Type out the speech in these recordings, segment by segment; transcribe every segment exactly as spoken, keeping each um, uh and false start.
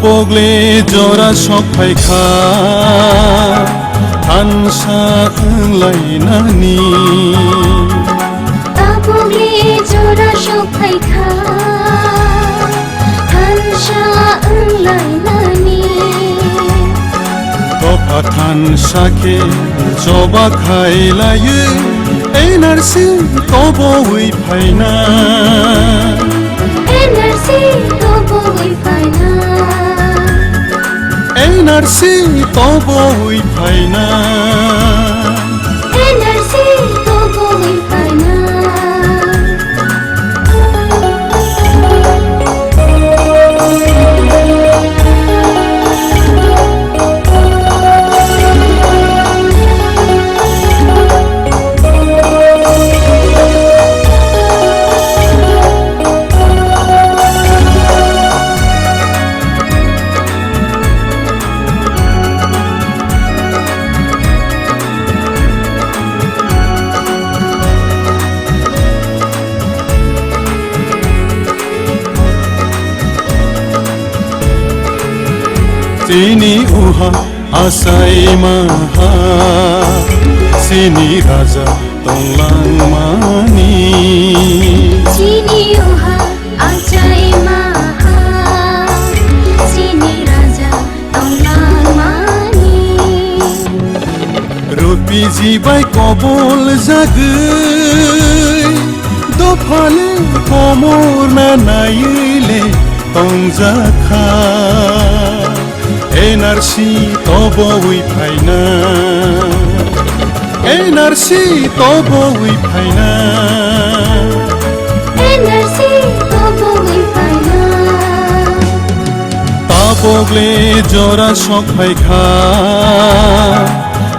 Pogli jora sok phaikha, thansa wnglainani. Tabukni jora sok phaikha, thansa wnglainani. Dopha thansa khe choba khailaiwi, N R C tobowi phaina. N R C tobowi phaina. N R C tobowi phaina. N R C tobowi phaina. Chini uha achai maha, chini raja tonglang mani. Chini uha achai maha, chini raja tonglang mani. Rupiji bai kobol jagwi, dophale komor na naiwi le tongjakha. N R C tobowi phaina, N R C tobowi phaina, N R C tobowi phaina. Tabukle jora sok phaikha,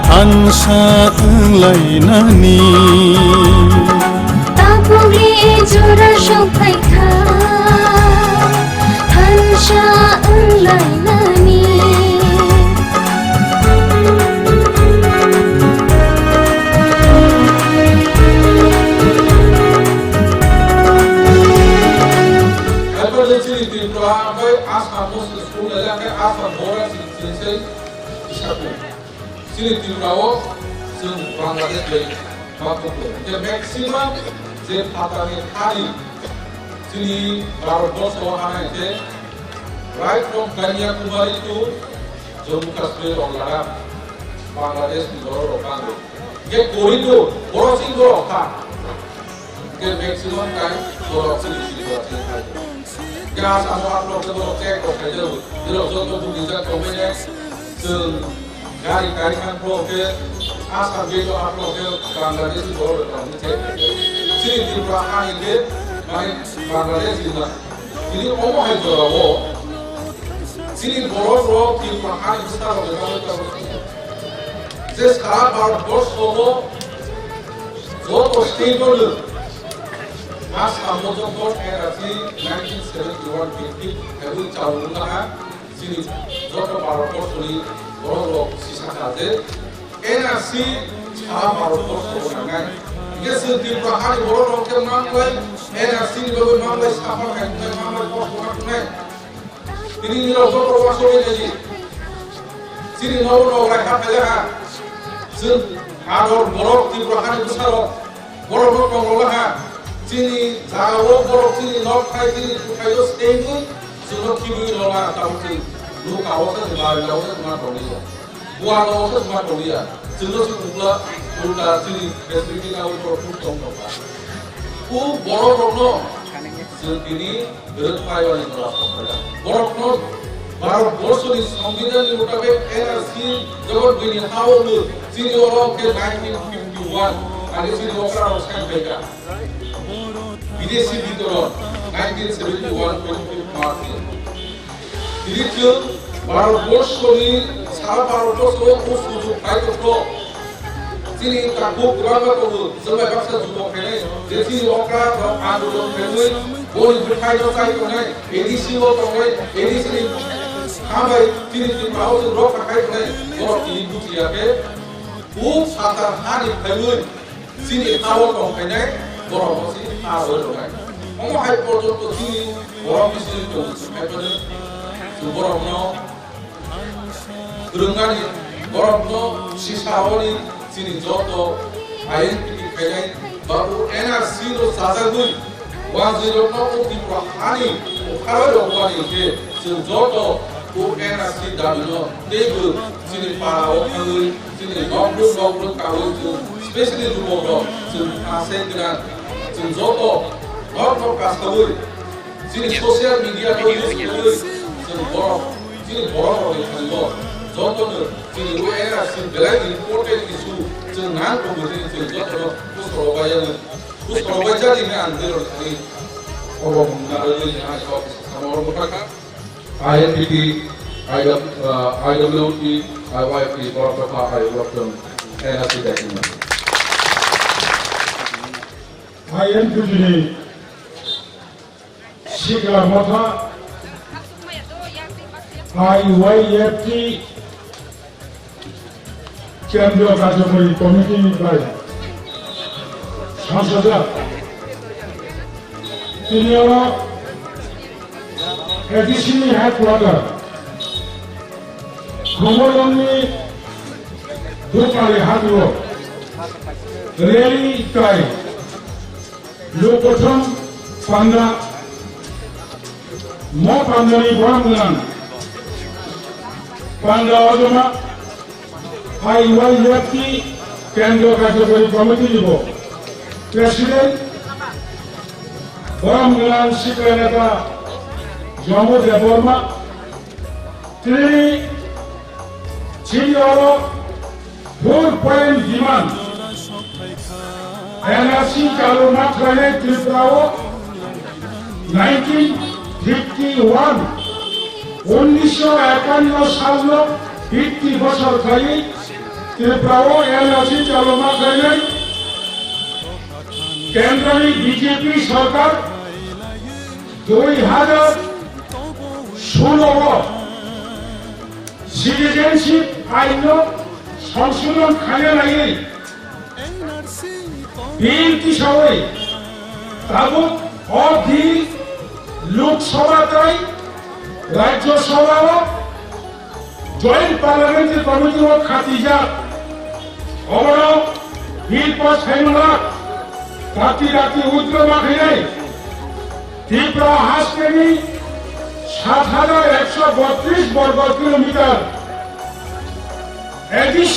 thansa wnglainani. Tabukle jora sok phaikha, thansa wnglainani. Emergency Tripura bai Assam Muslim School elakhe Assam Border Citizen Isaku. Chini Tripura o chwng Bangladesh bai ma thoklo. Hwnkhe maximum je phatani thani chini Bharat borsho o hana hwnkhe right from Kanyakumari to Jammu Kashmir o Ladakh Bangladesh ni borok rok bango. Hwnkhe corridor borok chini borok kha. Hwnkhe maximum time borok chini Tripura chini khai. Hwnkhe Assam o aphuru khe borok check rok khai jao. Borok joto bujijak tongmani chwng gari kai thang phuru khe Assam gate o aphuru khe Bangladeshi borok rok tongmani check khai jao. Chini Tripura ha hwnkhe mai Bangladesh hinna. Tini omo hai jora o chini borok rok Tripura ha ni bwsa rok le bagwi tabuk je sara Bharat borsho o joto state o nwng Assam o joto N R C nineteen seventy one fifty khairwi chalo wngkha, chini joto Bharat borshoni borok rok sisa kha je N R C sara Bharat borshoni nangnai. Hingke chwng Tripura hani borok rok khe manglai, N R C ni bagwi manglai, saphang hai wngnai, manglai, kosto ma wngnai. Tini nirok joto wasogwi naidi. Chini nogo nog rai ha phaile ha. Chwng ador borok Tripura hani bwsarok. Borok no tong rwla ha. Chini jaga o borok chini nok thai chini kwthai o stengwi chwngno khibwi rwla tabuk chwng. Nuk ka o se barenda o se ma tongwi ya. Buano se ma tongya, chwngno se ukla, ulta chini facility na ulta phuk tong tongkha. U borok rokno chwng tini rwk paibani jora tongkha. Borokno Bharat borshoni Songbidanni mutabek N R C jobon bini ha o nwng chini oro khe nineteen fifty one ani chini okra rok sai phaikha. Bidesi bitoron nineteen seventy one twenty fifth March ni. Tini chwng Bharat borshoni sara Bharat borsho o sujok khai tongkho. Chini takhuk kwbangma tongo, chwng bai baksa jubok khainai, je chini okra rok andolon khainai, boni bwthai no chai tongnai, A D C o tongnai, A D C ni hambai chini Tripura o chwng rok khai tongnai, borok tini bujiya khe, o phatar hani khainwi, Chini ha-o tong khainai borok bo chini ha-o tongnai. Omo hai porjonto chini borok ni chini tong hai phano Borokno rwngnani, borokno sisawoni chini joto I N P T khainai babu N R C no sajagwi wanjwirokno o Tripura hani o kharwi rokmani khe chwng joto o N R C dabino teibo chini para o thangwi chini nokdrop nokdrop kawi chwng specially jubokrok chwng asai gwnang chwng joto nok nok kasawi Chini social media ko use kaiwi chwng borok, chini borok rokni thani bo jotono chini o N R C belai important issue chwng nang tongwi chini chwng jotono bwskango bai yani. Bwskango bai jani hwnwi ang belai thani obo mung narwgwi ni ang kok samo oro bwkhakha. I N P T, I W, uh, I W T, I Y P borok rokha I welcome N R C daikima. I N P T ni Sikla Motha, I Y F T, Kendriya Karjokari Committee ni bai sangsajak. Tini o A D C ni headquarter, Khumulwng ni Dupali Hati o rally kai Luk kothom panda, mo pandani borok gwnang panda ojoma, I Y F T Kendriya Karjokari Committee ni bo President, borok gwnang Sikla Neta Jomo Debbarma, tini chini oro Four point demand. N R C chalu ma khlainai Tripura o nineteen fifty one, unnisho ekanno salno fifty bosor khlaiwi Tripura o N R C chalu ma khlainai Kendra ni B J P sarkar dui hajar solo o Citizenship ain no songsodhon khaina naiwi bill tisawi tabuk o bill Lok Sabha tei Rajya Sabha o Joint Parliamentary Committee o khatijak. Obono bill pass khaimani dakti dakti withdraw ma khainai. Tripura hasteni sat hajar ekso botris borgo kilometer A D C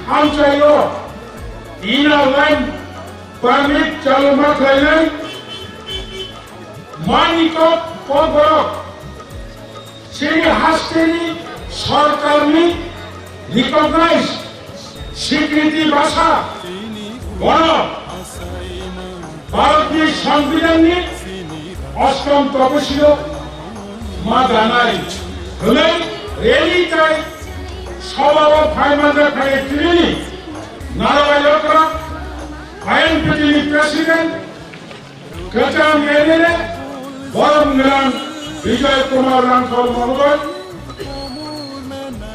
amchaio inner line permit chaluma khlainai mani kok kokborok chini hasteni sorkarni recognize swikriti basa bono Bharatni Songbidanni ostom topsio ma danai hwnwi rally tai sobao phaimanja khai tini Narwai Lokra I N P T ni President Kwcham M L A, borom gwnang Bijoy Kumar Rangkhol Mohoday,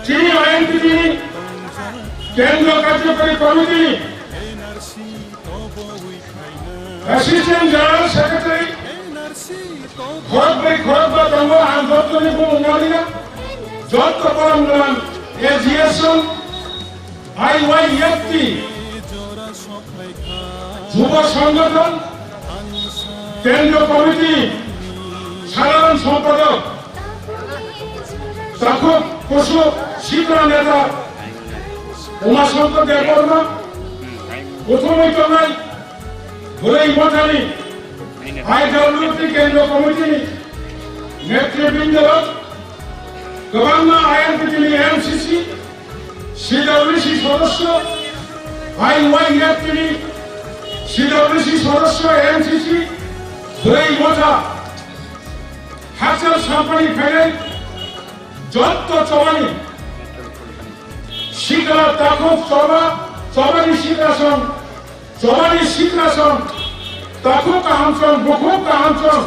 chini I N P T ni Kendriya Karjokari Committee ni Assistant General Secretary, khorokbrwi khorokba tongo, ang jottoni bumung naliya, jotto borom gwnang A G S O, I Y F T, Jubo Songothon, Kendriya Committee, Sadharon Sompadok, Takhuk Kusu, Sikla Neta, Uma Shankar Debbarma, Kuthumwi Tongnai, Bwrwi Mothani, I W T Kendriya Committee ni Netribrinda, kwbangma I N P T ni M C C, C W C sodosyo, I Y F T ni C W C sodosyo, M C C, Bwrwi Motha, Hakchal Sampani phainai jotto chobani sikla takhuk choba, chobani sikla song, Chobani sikla song, takhuk kaham song, bukhuk kaham song,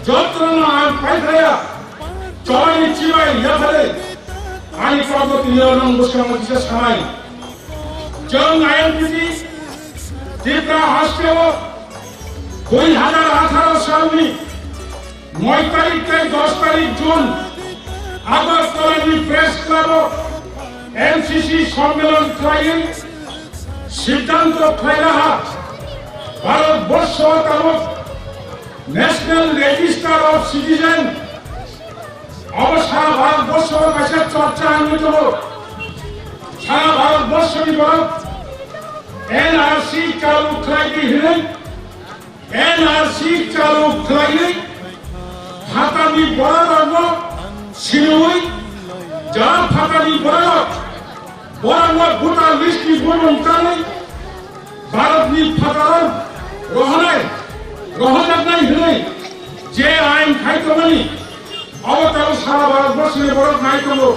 jotono ang phaikhlaya, chobani chibai yathare, ani pagoti nirong bwskango kisa sanai. Chwng I N P T Tripura hasteo dui hajar atharo salni Noi tarik tei dos tarik June Agartala ni Press Club o M C C সম্মেলন khlaiwi সিদ্ধান্ত khlainaha Bharat borso tabuk National Register of Citizen abo sara Bharat borso kaisa chorcha wngwi tongo. Sara Bharat borso ni borok N R C chalu khlai di hinwi N R C chalu khlaiwi phatarni bororokno siniwi, ja phatarni bororok, borokno voter list ni bumung tanwi Bharatni phataro rohonai, rohojaknai hinwi je ain khai tongmani, Abo tabo sara Bharat borsoni borok nai tongo.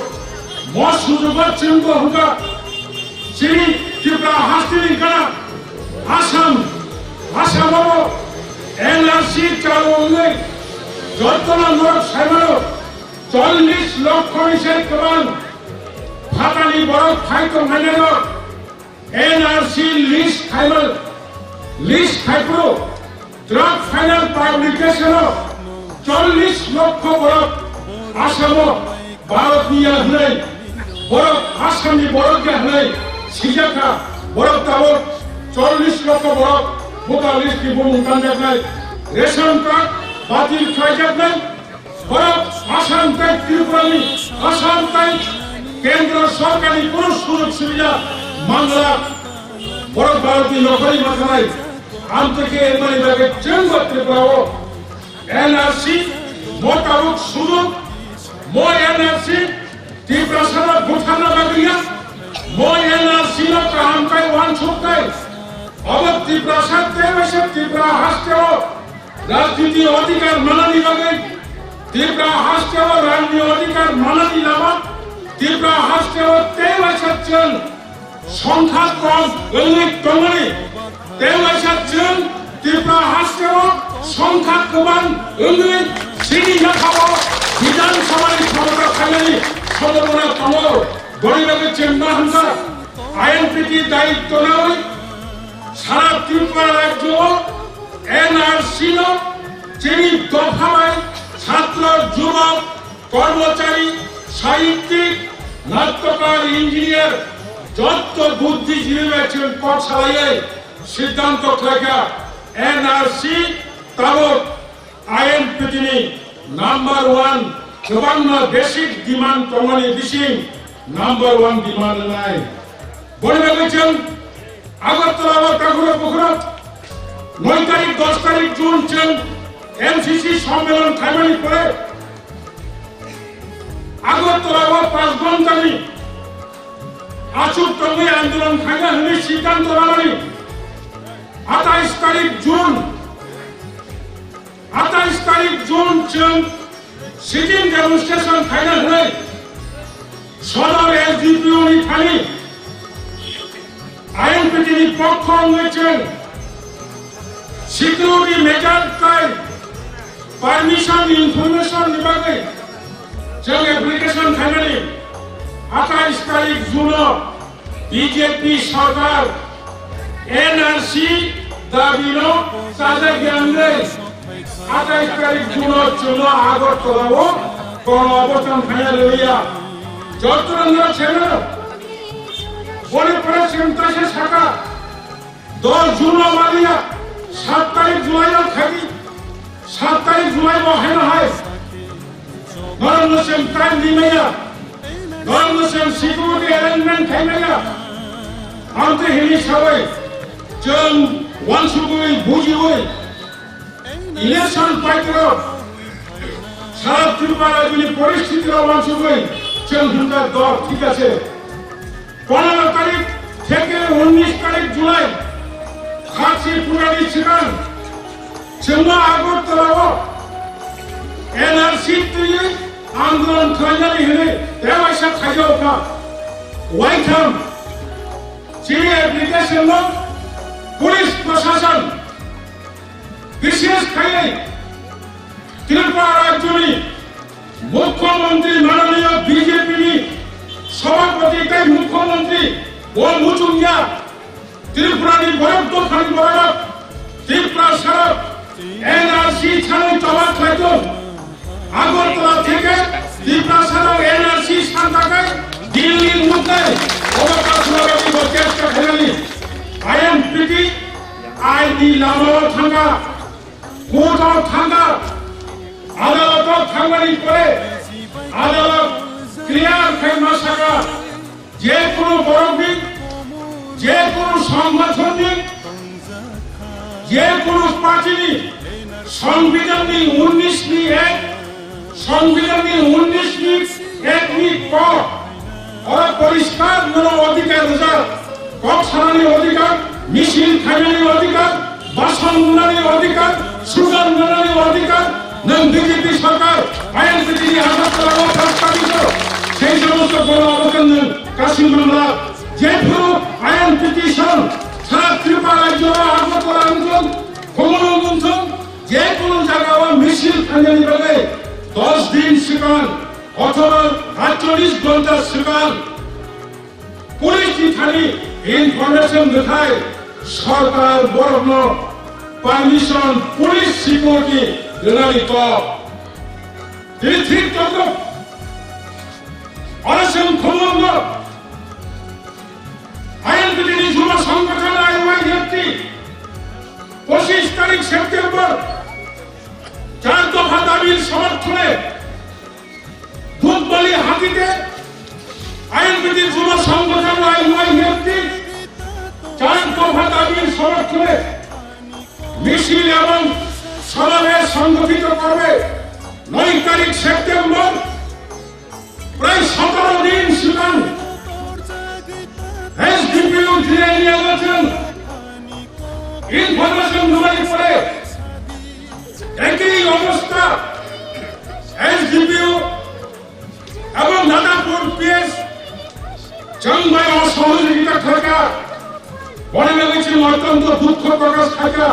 Mo sujugo chwngbo hwnkha chini Tripura hasteni gana Assam, Assam abo N R C chalu wngwi jotono norok saimano chollish lokho ni se kwbang phatani borok phai tongmani rok. N R C list khaima, list khaiphuru draft final publication o chollish lokho borok Assam o Bharat ni ya hwnwi, borok Assam ni borok ya hwnwi sijakha, borok tabuk chollish lokho borok voter list ni bumung tanjaknai, ration card batil khlaijaknai, Borok Assam tei Tripura ni, Assam tei Kendra Sorkar ni kunu sujog subida mangla. Borok Bharat ni nokhorwi ma khanai. Amtwi khe mani bagwi chwngbo Tripura o N R C mo tabuk sujog, mo N R C Tiprasa no butharna bagwi ya, mo N R C no kaham khai uansuk khai. Obo Tiprasa tei waisa Tripura haste o Rajniti adhikar manani bagwi, Tripura haste o rangni adhikar manani lama, Tripura haste o tei waisa chwng songkha kom wngwi tongmani, tei waisa chwng Tripura haste o songkha kwbang wngwi chini yaphao Bidhan Sabha ni khoroksa khainani sombhabona tongo. Boni bagwi chwng ma hwnka I N P T dayitto nawi Sara Tripura rajyo o N R C no chini dopha bai chhatro, jubok, kormochari, sahittik, natyokar, engineer, jotto buddhijibi bai chwng kok salaiwi siddhanto khlaikha N R C tabuk I N P T ni number one, kwbangma basic demand tongmani bising number one demand wngnai. Boni bagwi chwng Agartala o takhuro bukhuro noi tarik, dos tarik June chwng M C C sommelon khaimani pore Agartala o panch ghontani achuk tongwi andolon khaina hwnwi siddhanto lamani atais tarik June Atais tarik June chwng sit-in demonstration khaina hwnwi Sodor S D P O ni thani I N P T ni pokho wngwi chwng security measure tei permission information ni bagwi chwng application khainani atais tarik June o B J P sorkar N R C dabi no chajak ya wngwi atais tarik June o chwngno Agartala o gono obochon khaina rwya. Joto rwngno chengno boni pore chwng taisa saka dos June o maliya, sat tarik July o khadi, sat tarik July o haino hai. Norokno chwng time rimaya, norokno chwng security arrangement khaimaya. Amtwi hini sabai chwng wansugwi bujiwi election paitwrok sara Tripura rajyoni poristhitirok wansugwi chwng hwnka dol thik ase. Pondro tarik theke unnish tarik July, khasi purani swkang chwngno Agartala o N R C twiwi andolon khlainani hwnwi tewaisa khaijao kha. Waitham chini application no police prashasan, bishesh khaiwi Tripura rajyoni Mukhyamantri mananiya B J P ni sabhapati tei mukhyamantri bo muchungya Tripura ni borok dophani borok Tripura sarok N R C thani choba khlaitong Agartala theke Tiprasarok N R C santakai Delhi mutai obo kasunarokni bo chesta khainani I N P T aini lamao thangkha, court-o thangkha, adaloto thangmani pore adalot clear khai ma sakha, je kunu borokni, je kunu songgothonni, je kunu party-ni Songbidanni unnish ni ek, Songbidanni unnish ni ek ni ko, oro poriskar nono odhikar rijak, kok sanani odhikar, misil khainani odhikar, bason nunani odhikar, sugar nunani odhikar, nwng B J P sarkar, I N P T ni Agartala o prasthabito, sei somosto gono abokhon nwng Kasim Bangla, jephuru I N P T song, sara Tripura rajyo o Agartala wngthung, Khumulwng wngthung, je kunu jaga o misil khainani bagwi dos din swkang othoba aitcholish ghonta swkang, police ni thani information rwthai sorkar borokno permission police security rwnani kok. Tini thik tongkha. Oro chwng khumulwngo I N P T ni Juba Songgothon I Y F T pochish tarik September char dopha dabi somorthone Dhupbali hatite I N P T Juba Songgothon I Y F T char dopha dabi somorthone misil ebong somabesh songothito korbe noi tarik September, prai sotoro din swkang S D P O Jirania o chwng information rwnani pore ekhi obostha S D P O Abo Nadapur P S chwng bai o sohojogita khlaikha. Boni bagwi chwng otyonto dukho prokash khaikha.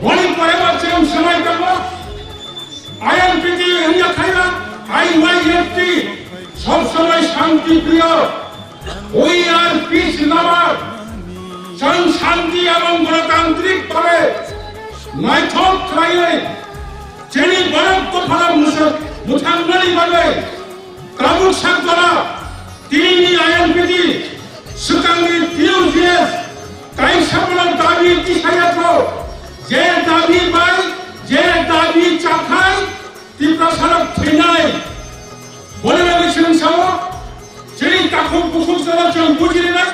Boni pore bo chwng swmai tongo. I N P T wngya khaina, I Y F T sob somoi shanti priyo. We are peace lover. Chwng shanti ebong gonotantrik bhabe naithok khlaiwi Chini borok dophano mwsa-, mwthangmani bagwi tabuk sakjora tini I N P T swkangni T U G S kaisa bono dabi tisayakho, je dabi bai, je dabi chakhai Tiprasarok thwinai. Boni bagwi chwng sao, chini takhuk bukhuk jora chwng bujirinai,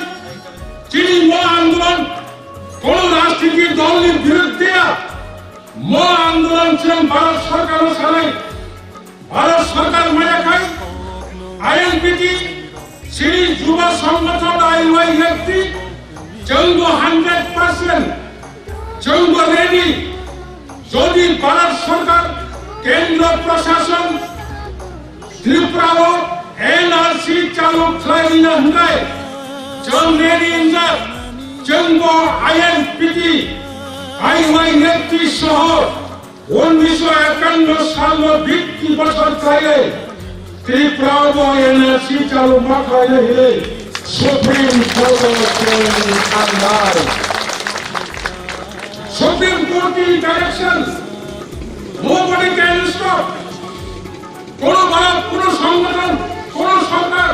chini mo andolon kono rajniti dolni birudde ya. Mo andolon chwng Bharat Sarkarno sanai, Bharat Sarkar maya khai, I N P T, chini Juba Songgothon I Y F T, chwngbo hundred percent, chwngbo ready. Jodi Bharat Sarkar, Kendro Prashasan, Tripura o N R C chalu khlai rina hwnkhai, chwng ready wngjak, chwngbo I N P T, I Y F T soho, unnisho ekanno salno bikti bochor khlaiwi, Tripura o bo N R C chalu ma khlaina hinwi Supreme Court o chwng thangnai. Supreme Court ni direction, nobody can stop. Kono borok, kono songgothon, kono sorkar,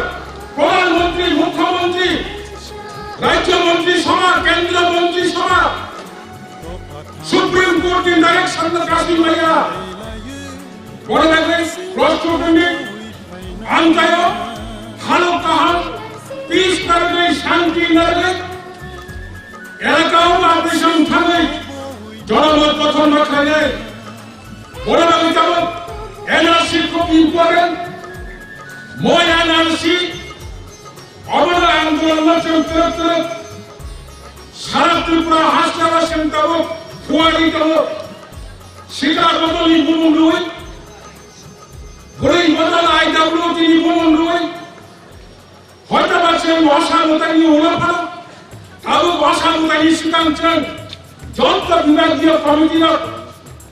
pradhan montri, mukhyamantri, rajya montri sabha, kendriya montri sabha, Supreme Court ni direction no kasi maya. Borok bai proshno ni amchaio, halo kaham, peace narwgwi, shanti narwgwi, elaka o operation thangwi, jonogot kothon ma khlainai. Borok bai tabuk N R C khub important. Moi N R C, obono andolon no chwng twrwk twrwk sara Tripura hasteo chwng tabuk phuarwi tongo. Sikar bodolni bumung rwi, bwrwi bodol I W T ni bumung rwi, hoitoba chwng osa mwtaini ulo phano, tabuk osa mwtaini swkang chwng joto bibhagiyo committee rok,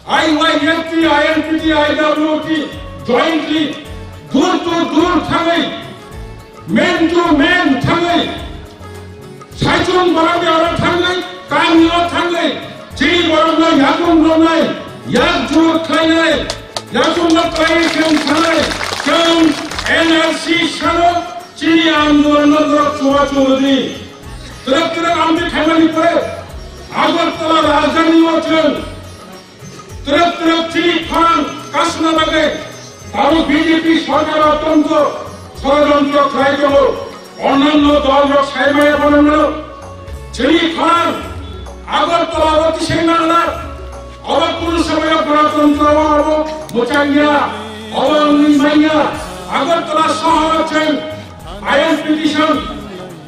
I Y F T, I N P T, I W T, jointly, door to door thangwi, man to man thangwi, saichung borokni oro thangwi, kamio thangwi, chini borokno yakung romnai, yak jur khlainai, yakungno khlaiwi chwng sanai, Chwng N R C salo chini andolonno norok chuba chuba di. Twrwk twrwk amtwi khaimani pore Agartala rajdhani o chwng twrwk twrwk chini khorang kasna bagwi tabuk B J P sorkar o tongkho, sorojontro khlai tongo. Onnanno dol rok sai maya bono no. Chini khorang Agartala o tisai nangla. Obo kunu somoyo ganatantra o obo mwchangya, obo wngwi manya. Agartala sohoro chwng I N petition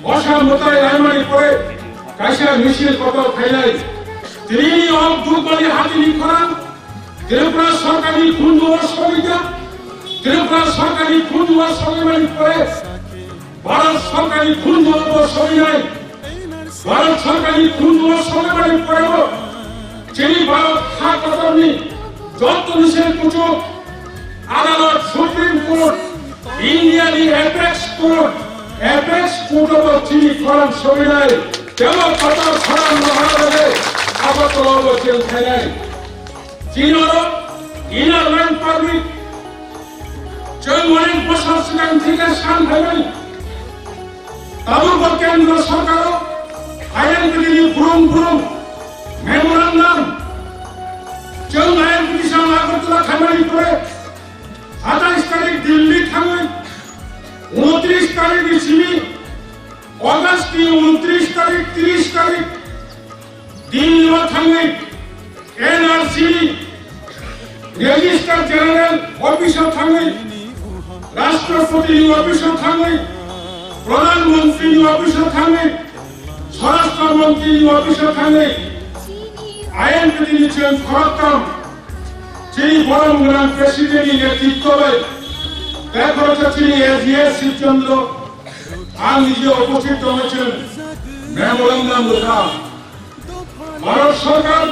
bosa mwtai laimani pore kaisa misil kotor khainai. Tini o Dukbali hatini khorang Tripura sorkarni khunju o solikha. Tripura sorkarni khunju o solimani pore Bharat sorkarni khunju o solinai. Bharat sorkarni khunju o solimani porebo chini Bharat ha kotorni joto nisir kuchuk adalot, Supreme Court, India ni Apex Court, Apex Court o bo chini khorang solinai. Tebo kotor khorang no ha rwgwi Agartala o bo chwng khainai. Chini oro Inner Line Permit chwng onek bosor swkang theke san phaimani. Tabukbo kendro sorkaro I N P T ni brum brum memorandum chwng I N P T sal Agartala khaimani pore athais tarik Delhi thangwi unotris tarik ni simi August ni unotris tarik, tris tarik Delhi o thangwi N R C Registrar General office o thangwi, Rashtrapati ni office o thangwi, Pradhan Mantri ni office o thangwi, Swarashtra Mantri ni office o thangwi, I N P T ni chwng khoroktham chini borom gwnang President ni netritwo bai, tei khoroksa chini A G S Sibchandra, ang nije uposthit tongwi chwng memorandum rwkha. Bharat Sarkar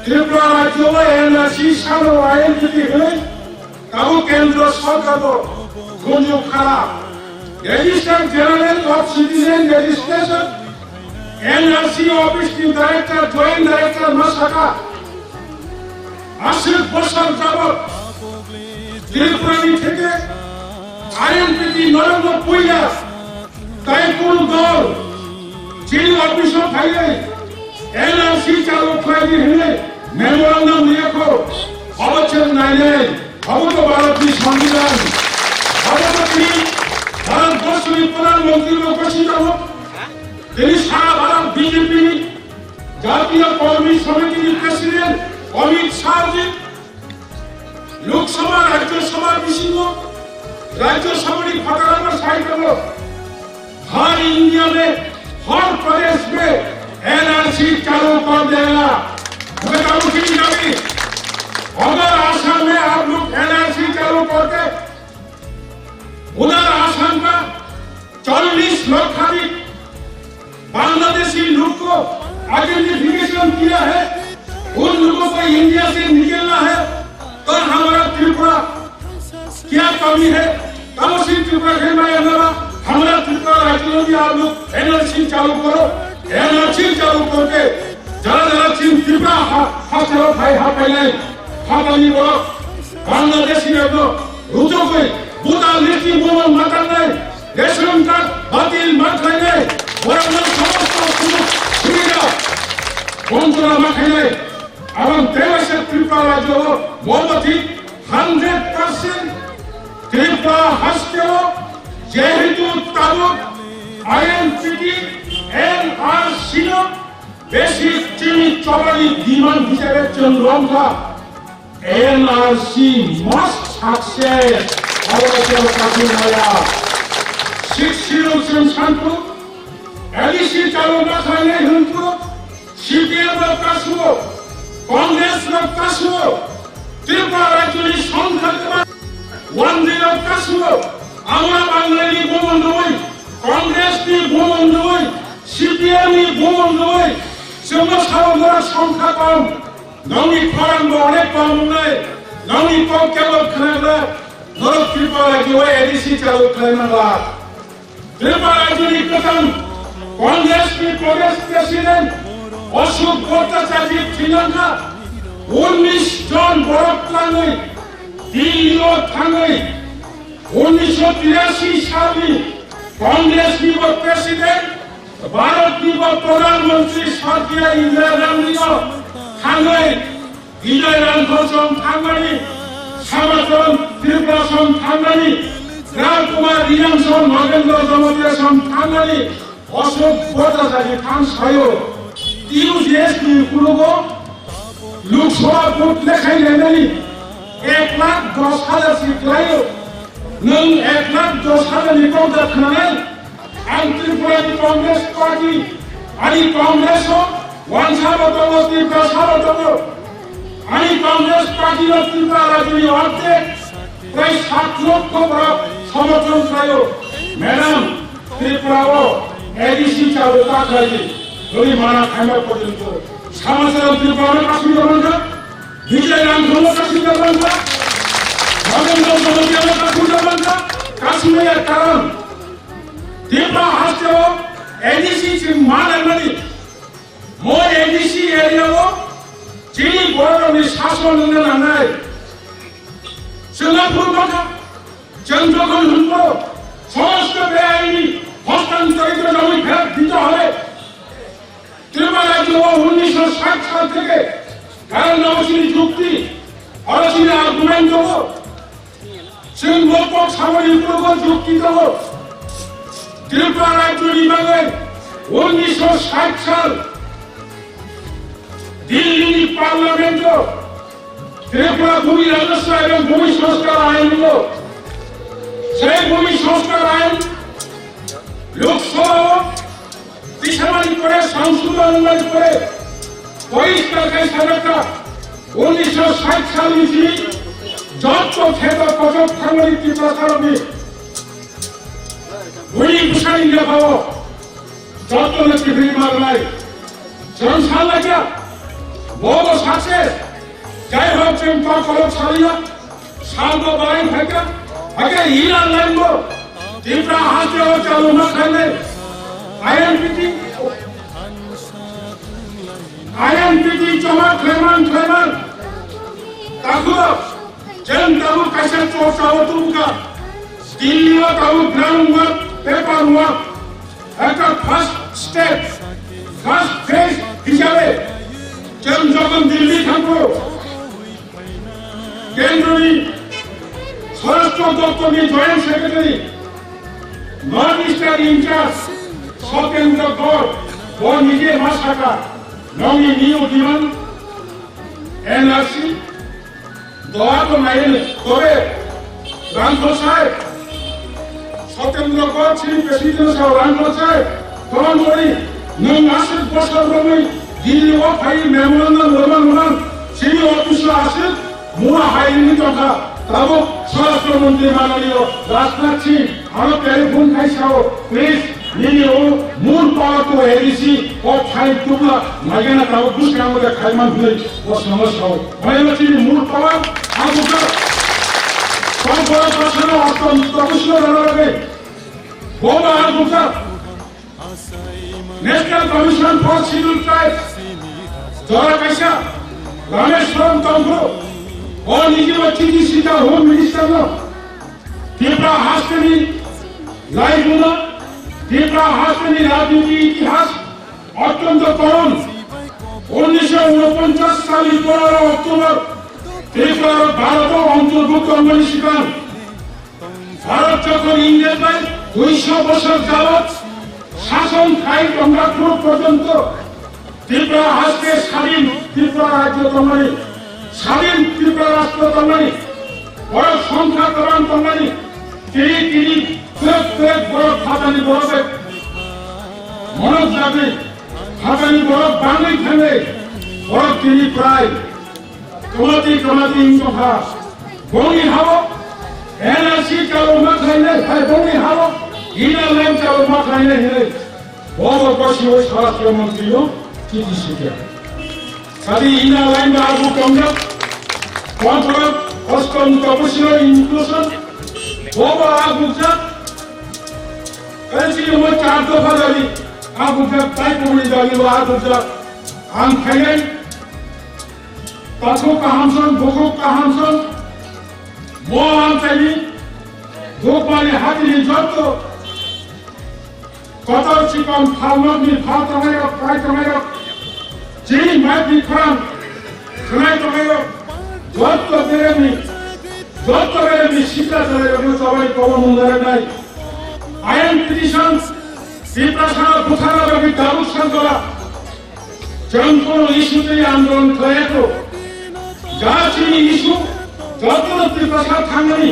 Tripura rajyo o N R C salo I N P T hwnwi tabuk Kendro Sarkar bo gunjukha. Registrar General of Citizen Registration, N R C office ni director, joint director ma sakha, aswk bosor jabot Tripura ni theke I N P T norokno puila. Tai kunu dol chini office o phaiwi N R C chalu khlaidi hwnwi memorandum riyakho. Obo chwng nainai, obo to Bharatni Songbidan, obo to tini Bharatborsoni Pradhan Mantri bo gosi tongo. Tini sara Bharat B J P ni Jatiya Karmi Samiti ni President Amit Shah ji Lok Sabha, Rajya Sabha bisingo, Rajya Sabha ni phataro sai tongo, हर इंडिया में, हर प्रदेश में N R C चालू कर देगा। मैं कहूँ कि नहीं, अगर आसाम में आप लोग N R C चालू करके उधर आसाम का चालीस लाख आदमी बांग्लादेशी लोग को आइडेंटिफिकेशन किया है, उन लोगों को इंडिया से निकलना है, तो हमारा त्रिपुरा क्या कमी है? तब से त्रिपुरा के मैं अंदर हमारा त्रिपुरा राज्य में भी आप लोग N R C चालू करो, N R C चालू करके जरा जरा चीन त्रिपुरा हा, हा चलो भाई हा पहले हा पहले बोलो, बांग्लादेशी लोग रुचो कोई बुता लेती बोलो मत नहीं, ration card बातिल mat khainai, borokno somosto sujog subida bontona ma khainai, abang tebasa Tripura rajyo o momo thik hundred percent Tripura haste o jehetu tabuk I N P T N R C no basic chini chobani demand hisabe chwng romkha. N R C must success. Abo khe kathwi maya. Six zero chwng santu, A D C chalu ma khlainai hwntu, C P M rok kasuo, Congress rok kasuo, Tripura rajyoni songkha kwbang, Wandi rok kasuo, Amra Bangali bumung doi, Congress ni bumung doi, C P M ni bumung doi, chwngno sao norok songkha kom. Nongni khorang bo onek kok wngnai, nongni kok kebo khwnakla, norok Tripura rajyo o A D C chalu khlai mangla. Tripura rajyoni kwthang Congress ni Pradesh President Ashok Bhattacharya thwilangkha, unnish jon borok twlangwi Delhi o thangwi Unnisho tirashi salni Congressni bo president, Bharatni bo Pradhan Mantri Satya Indira Gandhino thangwi Bijoy Rangkhol som thangmani, Samason Tripura som thangmani, Ram Kumar Reang som, Nagendra Jamatia som thangmani, Ashok Bhattacharya thang sayo, T U J S ni kunugo Lok Sabha vote lekhai lainani ek lakh dos hajar si khlaio. Nwng ek lakh dos hajar ni kok da khnanai? Ang Tripura ni Congress Party, ani Congress o wansa bo tongo, Tiprasa bo tongo. Ani Congress Party no Tripura rajyoni ordek, prai sat lokho borok somorthon khlaio. Madam, Tripura o A D C chalu ta khlaidi, noni mana khaima porjonto. Samacharam Tripura no kasui jamanka, Vijay Rangkhol no kasui jamanka, Nagendra Jamatia no kasui jamanka, kasui maya karon. Tripura haste o A D C chwng ma laimani, mo A D C area o chini borok ni sason wngna nangnai. Chwng aphuru bwkha, chwng jokhon hwnbo, somosto beaini hostantaritor jami pherak dite hobe. Tripura rajyo o unnisho sait sal theke karon nabo chini jukti, oro chini argument tongo. Chwng bo kok samani phurugo jukti tongo. Tripura rajyoni bagwi unnisho sait sal Dillini parliamento Tripura Bhumi Rajastwa ebong Bhumi Sanskar Ain lo. Sei Bhumi Sanskar Ain Lok Sabha o tisabani pore, sangsodhon wngmani pore, poriskar khai sajakha, unnisho sait salni simi jotto kheto kochok thangmani Tiprasarokni bwrwi bwsani yaphao jotto no kiphilwi manlai. Chwng sanlaikha, bo bo success, jai hok chwng kok kolok saliya, Salbo bai phaikha, hakhe ina line bo Tipra haste o chalu ma khainai. I N P T, I N P T joma khlaiman khlaiman. Takhuk, chwng tabuk kaisa chorcha o tubukha. Delhi o tabuk ground work, paper work. Ekta first step, first phase hisabe chwng jokhon Delhi thango, Kendroni Swarashtra Doptorni Joint Secretary, North Eastern in charge Satyendra Gaur, bo nije ma sakha, nongni new demand N R C, doa to naiyani, tobe Rangkhol saheb, Satyendra Gaur chini president sao Rangkhol saheb, don't worry, nwng aswk bosor romwi Delhi o phai memorandum rwma rwma chini office o aswk mura hai wngwi tongkha. Tabuk Swarashtra Mantri mananiyo Rajnath Singh ano telephone khai sao, please, nini o mul power to A D C o phai tubla naigana tabuk bwskango de khaiman hwnwi o sono sao. Maila chini mul power agukha. Tong borok basano atom topusno rana bagwi. Boba agukha. National Commission for Scheduled Tribes jora kaisa Rameshwaram tongphuru. O niji bo chithi sita Home Minister no. Tipra hasteni laibuma, Tipra hasteni rajniti itihas otyonto korun. Unnisho unoponchas salni ponero October Tripura Bharoto ontobhukto wngmani swkang Bharat jokhon Ingrej bai duisho bosor jabot shason khai tongma phuru porjonto Tripura haste sadin Tripura rajyo tongmani, sadin Tripura rashtra tongmani, borok songkha kwbang tongmani, tini tini twrwk twrwk borok phatani borok bai monok jagwi phatani borok bangwi thangwi borok tini prai Kwmati kwmati wng tongkha. Bongni hao N R C chalo ma khlainai, hai bongni hao Inner Line chalo ma khlainai hinwi bobo bosio Swarashtra Mantri no chithi sukya. Kadi Inner Line ba abu tongjak, Kontrak, Custom, Topsilo inclusion, bobo abu jak. Kadi chini mo char dopha dabi, abu jak, tai kubuni dabi bo abu jak. Ang khainai, Takhuk kaham son, bukhuk kaham son, mo ang tani, Dukmani hatini jotto kotor chikon phalnokni phal tongnai rok, phai tongnai rok, chini maitni khorang khwnai tongnai rok, jotto beremni, jotto beremni sitra tongnai rokno chobani kobo mung naraknai. Ayan petition, Tiprasa buthara bagwi tabuk sankala. Chwng kono issue twi andolon khlaiyakho. Ja chini issue, jotono Tiprasa thangmani.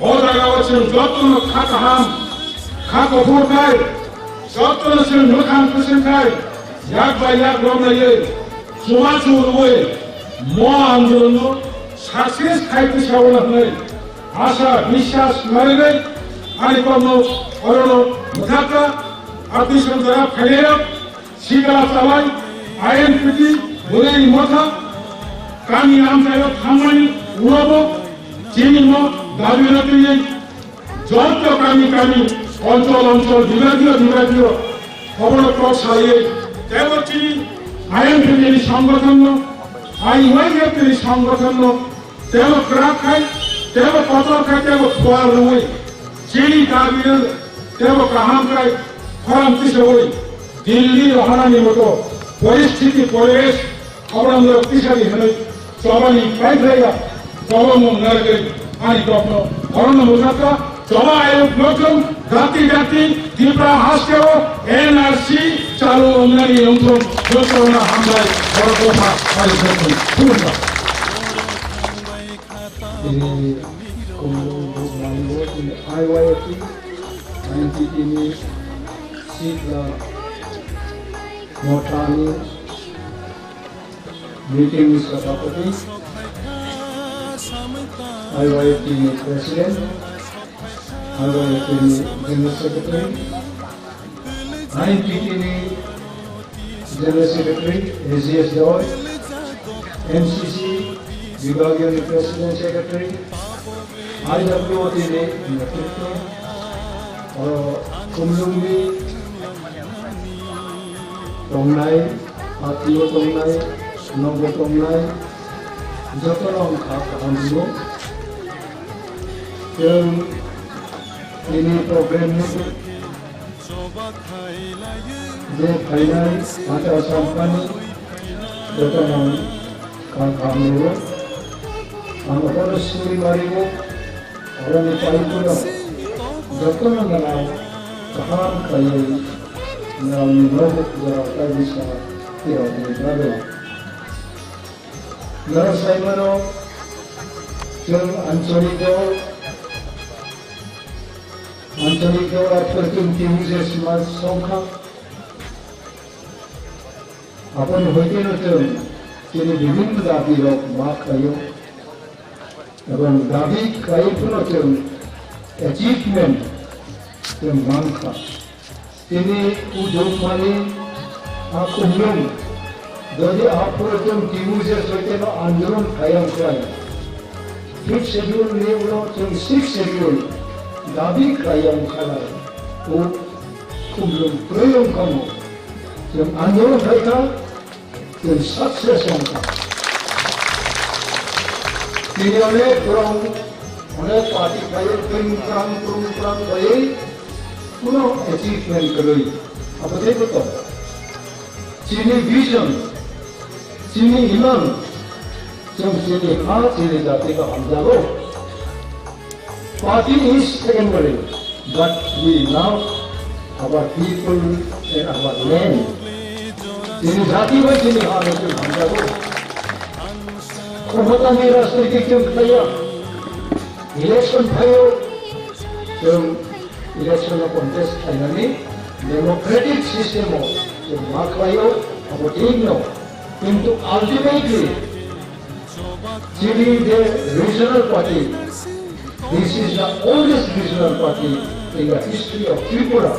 O jagao chwng jotono kha kaham, kha kuphur khai, jotono chwng mwkhang kwchwng khai, yak bai yak romlaiwi, chubachu rwui, mo andolonno success khai twi sao hwnwi asa biswas narwgwi ani kokno orono mwthakha, atwi samsara phainairok. Sikla chalai, I N P T, bwrwi motha, kami amchaio thangmani ulobo, chini no dabi rwtwi joto kami kami, onchol onchol, bibhagiyo bibhagiyo, khoboro kok salaiwi, tebo chini I N P T ni songgothon no, I Y F T ni songgothon no, tebo kwrak khai, tebo kotor khai, tebo thuar rwui, chini dabi rw, tebo kaham khai, khorang tisaui, Delhi rohorani moto poristhiti poribesh, oborok tisari hwnwi chobani paiphlaiya, chobamung narwgwi ani kokno orono mwthakha, choba ayuk nokhung, jati jati, Tripura hasteo N R C chalu wngnani wngthung, jotono hambai, borok dopha, pari sokung, khulumkha. Tini kumung buk mani bo tini I Y F T, I N P T ni sikla mothani meeting ni sabhapati, I Y F T ni president, I Y F T ni general secretary, I N P T ni General Secretary, A G S Dawai, M C C, Vibhagiyo ni President Secretary, I W O T ni netritwo, oro Khumlwng ni tongnai, Patio tongnai, Nogo tongnai, jotono ang kha kaham rwo. Chwng tini program ni je phainai mata sampani jotono kha kaham rwo. Ang obono suri mario, oroni paipura jotono nang kaham khlaiwi nangni nogo jora kaisa tirokni bagwi. Norok saimano chwng ancholik dol Ancholik dora pwrwng twiwi je sma songkha. Aboni hoiteno chwng chini bibhinno dabi rok ma khlaio. Ebong dabi khlai phano chwng achievement chwng mankha. Tini ujung mani a Khumlwng, jodi a pore chwng timu je soiteno andolon khaiyang khlai. Fifth schedule ni ulo chwng sixth schedule dabi khaiyang khlai. O Khumlwng kwrwi wngkha mo. Chwng andolon khaikha, chwng success wngkha. Tini onek borok, onek party khaio, twing prang, prung prang khaio, kuno achievement kwrwi. Abo teibo tong. Chini vision, chini imang, chwng chini ha, chini jati no hamjago. Party is secondary, but we love our people and our land. Chini jati bai chini ha no chwng hamjago. Khomotani rajniti chwng khlaiya. Election phaio, chwng election o contest khlainani democratic system o chwng ma khlaio, abo thik no. Kintu ultimately, chini the regional party, this is the oldest regional party in the history of Tripura.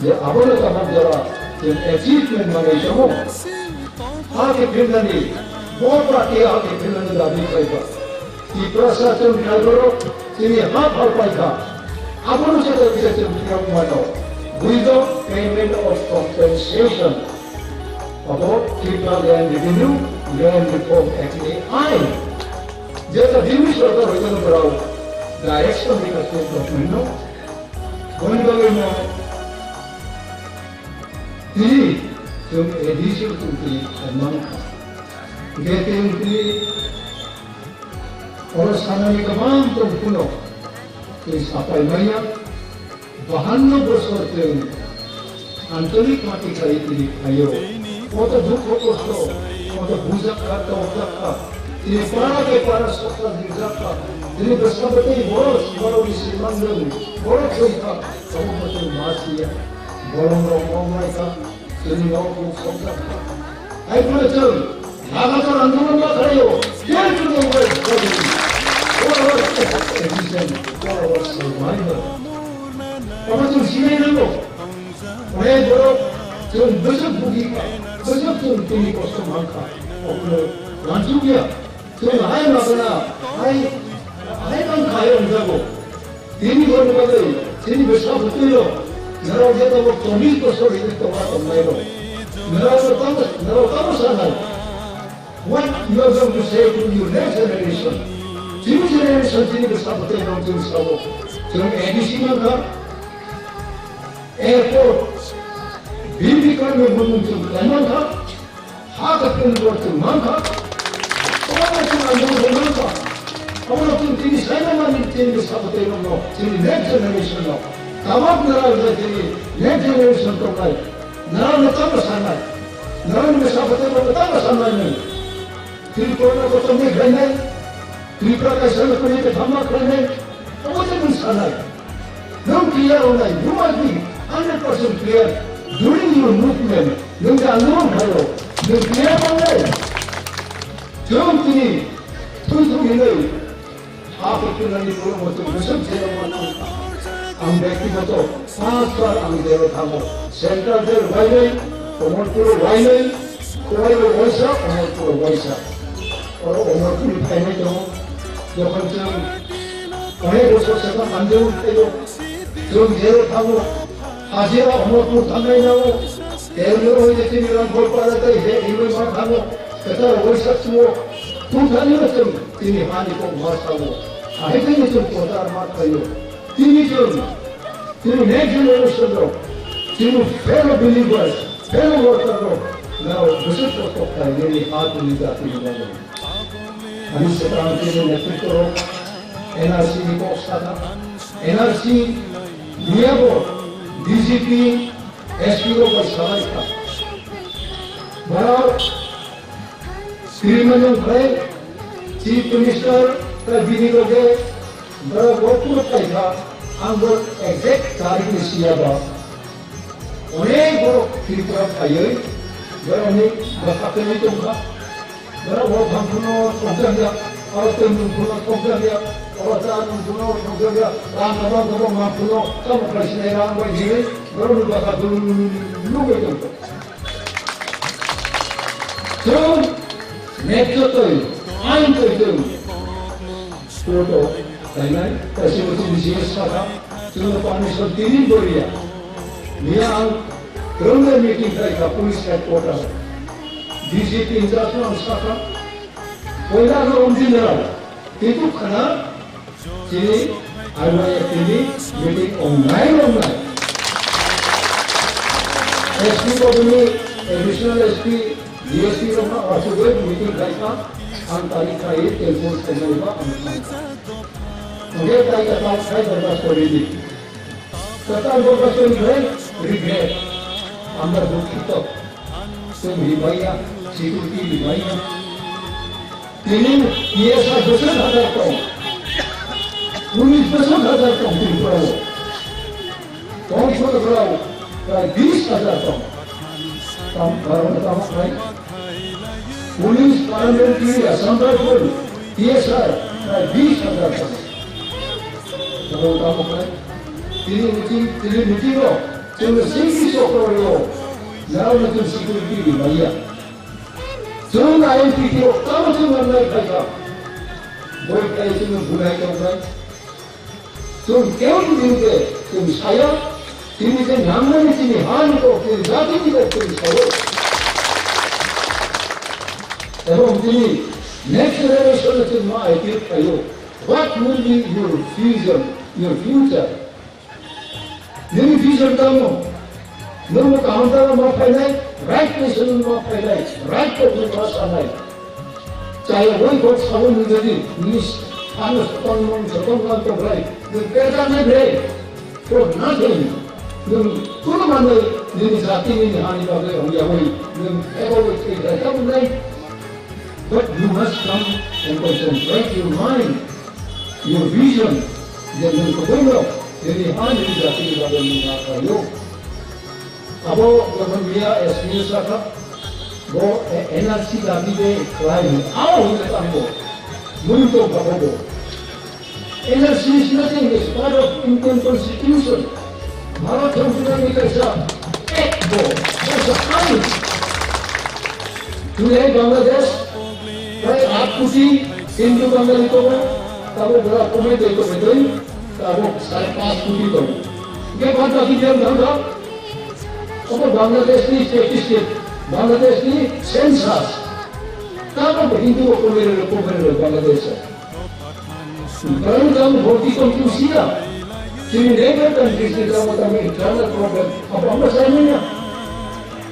Je abono tamo jora je achievement manwi tongo. Ha khe philnani, bo party ha khe philnani dabi khlaiba. Tiprasa chwng kaiborok chini ha phal paikha. Abono se kisa chwng phiyok mano. Without payment of compensation. Abo Tripura Land Revenue, Land Reform Act ni ain. Jeta bini sorkar hoiteno borok direction ni ka state government no. Boni bagwi no tini chwng A D C o chwng tini khaimang kha. Hwnkhe tini tini oro sanani kwbang tong phano tini sapai manya. Bahanno bosor chwng antolik mati khai tini phaio. Koto dukho kosto, koto bujak kha, tokjak kha. Tini para ke para sokha dirjak kha. Tini bwsa bwtwi borok, borok ni simang nung, borok thwi kha. Abo bwtwi ma siya. Bolong rok mong lai kha. Chwng nok nuk sokjak kha. Hai phano chwng lagatar andolon ma khlaio. Till to the world. Forever, forever, forever survival. Omo chwng sinai nango. Onek borok chwng bwswk bugi kha, bwswk chwng tini kosto man kha. Obono wansuk ya. Chwng hai magana, hai, hai tong khai wngjago. Tini hwnwi bagwi, chini bwsa bwtwi rok, norok je tabuk chobbish bosor hinwi tongma tongnairok. Norok tamo, norok tamo sanai. What you are going to say to your next generation? Chini generation, chini bwsa bwtwi rok chwng sabo. Chwng A D C mankha, airport, Birbikrami mung chwng khlai mankha. Ha ka tun bor tun man kha. Obo tun ang bor tun man kha. Obo tun tini sai na mani tini sa bwtwi rok no, tini next generation no. Tabok nara le tini next generation to kai. Nara no tamo sanai. Nara no sa bwtwi rok no tamo sanai nai. Tini corona ko tamo khlai nai. Tripura kaisa no kuni ke thamma khlai nai. Obo tun sanai. Nwng clear wngnai, you must be hundred percent clear during your movement. Nwng je andolon khaio, nwng clear wngnai. Chwng tini thwi thwi hinwi ha phutunani borok bo chwng bwswk jail o ma thang kha. Ang byaktigoto panch bar ang jail o thango. Central jail wainwi, Komolpur o wainwi, Khowai o waisa, Omorpur o waisa. Oro Omorpur ni phainai tongo. Jokhon chwng onek bosor swkang andolon khaio, chwng jero thango. Hajira Omorpur thangnai nao. Termero hoite tini Rangkhol para tei he hinwi ma thango. Kwtal waisa chuo. Thung thani no chwng tini hani kok ma sao. Ahai tini chwng kotar ma khaio. Tini chwng Chini next generation rok, chini fellow believers, fellow worker rok, nao bwswk kosto khlainani ha tini jatini bagwi. Ani swkang chini netritwo rok, N R C ni kok sakha, N R C miyabo B J P, S P rok bai salai kha. Borok Sri Manjung Khrai, Chief Minister, tei bini loge borok bo phuru paikha, ang bo exact tarikh ni siya ba. Onek borok Tripura phaiwi borokni bwkha kwrwi tongkha. Borok bo thang phano thokjakya, oro twi nung phano thokjakya, oro cha nung phano thokjakya, rang gabang gabang mang phano tamo khlai sinai rang bai hinwi borokni bwkha dulum nugwi tongkha. Chwng nepjotwi ain twi chwng court o khlainai, kaisa bo chini C S sakha, chwngno permission tini bo riya. Miya ang kwrwngwi meeting khlaikha police headquarter, D G P in charge no ang sakha, poila no romjinai, teibo khana Chini R Y F T ni meeting wngnai wngnai. S P Bodoni, Additional S P, D S P rokno achugwi meeting khaikha, ang tarikh khai telephone khainai ba ang thangkha. Hwnkhe tai kwtal khai bordas kori di. Kwtal bordas kori khe regret. Amra dukhito. Chwng rimaiya, security rimaiya. Tini T S R bwswk hajar tong, police bwswk hajar tong Tripura o. Tong songkrak prai bis hajar tong. Tam, karon tamo khlai? Police, paramilitary, Assam Rifle, T S R prai bis hajar tong. Karon tamo khlai? Tini meeting, tini meeting o, chwng singki sokro yo, nang na chwng security rimaiya. Chwng I N P T rok tamo chwng nangnai phaikha. Boi khlai chwngno bunai tongkha. Chwng keun din khe chwng saya, chini je nangnani chini hani kok chini jatini kok chwng sao. Ebong chini next generation no chwng ma I P F khlaio. What will be your vision, your future? Nini vision tamo? Nwng kaham jagao ma phainai, right decision ma phainai, right topic ma sanai. Chaya wai kok sabo nujadi, nini ano sotong mong sotong mong to brai, nini peta nai brai. For nothing. Nwng kunu manwi nini jati nini hani bagwi hongya wi nwng ebo wi thwi khlai tabuk nai. But you must come and concentrate your mind, your vision, je nwng kwbwino nini ha nini jati ni bagwi nwng ma khlaio. Abo jokhon miya S P S sakha, bo N R C dabi de khlai, abo hwnwi tamo. Mui tongkha bo. N R C is nothing, it's part of Indian Constitution. Bharat Sanvidhan ni kaisa act bo, kaisa ain. Tunai Bangladesh, prai aat koti Hindu Bangali tongo, tabo bora komai tei komai tei, tabo sare panch koti tongo. Hingke bad baki jang jang jang, obo Bangladesh ni statistic, Bangladesh ni census. Tamo Hindu komai re komai re Bangladesh. Bangladesh bhorti tong tu sia. Chini neighbor countries ni tamo tamo internal problem. Abo amo sai nai ya.